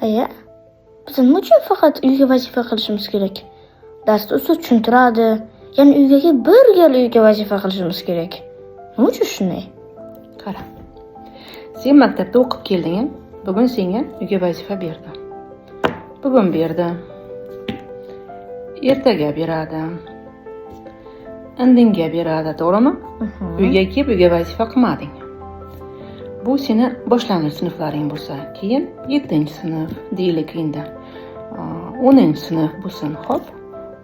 Aya, biz nima uchun faqat uyga vazifa qilishimiz kerak? Darsda ustoz tushuntiradi. Ya'ni uyga kelib bir gal uyga vazifa qilishimiz kerak. Nima uchun shunday? Qara, sen maktabda o'qib kelding a? Bugun senga uyga vazifa berdi, bugun berdi, ertaga beradi, indinga beradi, to'g'rimi? Uyga kelib uyga vazifa qilmading. Bu seni boshlang'ich sinflaring bo'lsa, keyin yettinchi sinf deylik, endi 10-sinf bo'lsin, ho'p,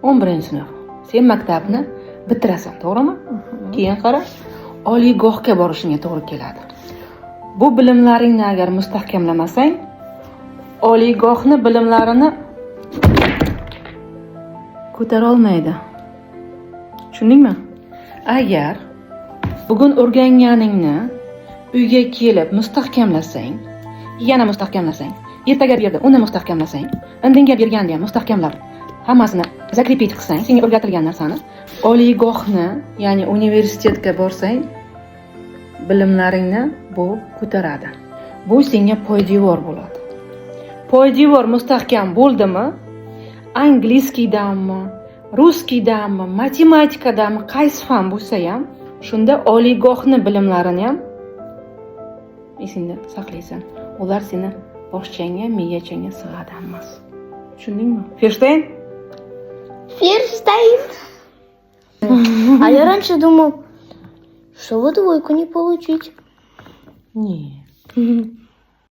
11-sinf, sen maktabni bitirasan, to'g'rimi? Keyin qara, oliygohga borishingga to'g'ri keladi. Bu bilimlaringni agar mustahkamlamasang, oliygohni bilimlarini ko'tarolmaydi, tushundingmi? Agar bugun o'rganganingni uyga kelib mustahkamlasang, yana mustahkamlasang, ertaga berdi, uni mustahkamlasang, indinga berganda ham mustahkamlab, hammasini закрепить qilsang senga o'rgatilgan narsani, oliygohni, ya'ni universitetga borsang, bilimlaringni bu ko'taradi. Bu senga poydevor bo'ladi. Poydevor mustahkam bo'ldimi, английский danmi, русский danmi, matematikadanmi, qaysi fan bo'lsa ham, shunda oliygohni bilimlarini ham esingda saqlaysan. Ular seni boshchangga, miyachangga sig'adi hammasi, tushundingmi? Verstehen? Verstehen. А я раньше думал, чтобы двойку не получить. Не.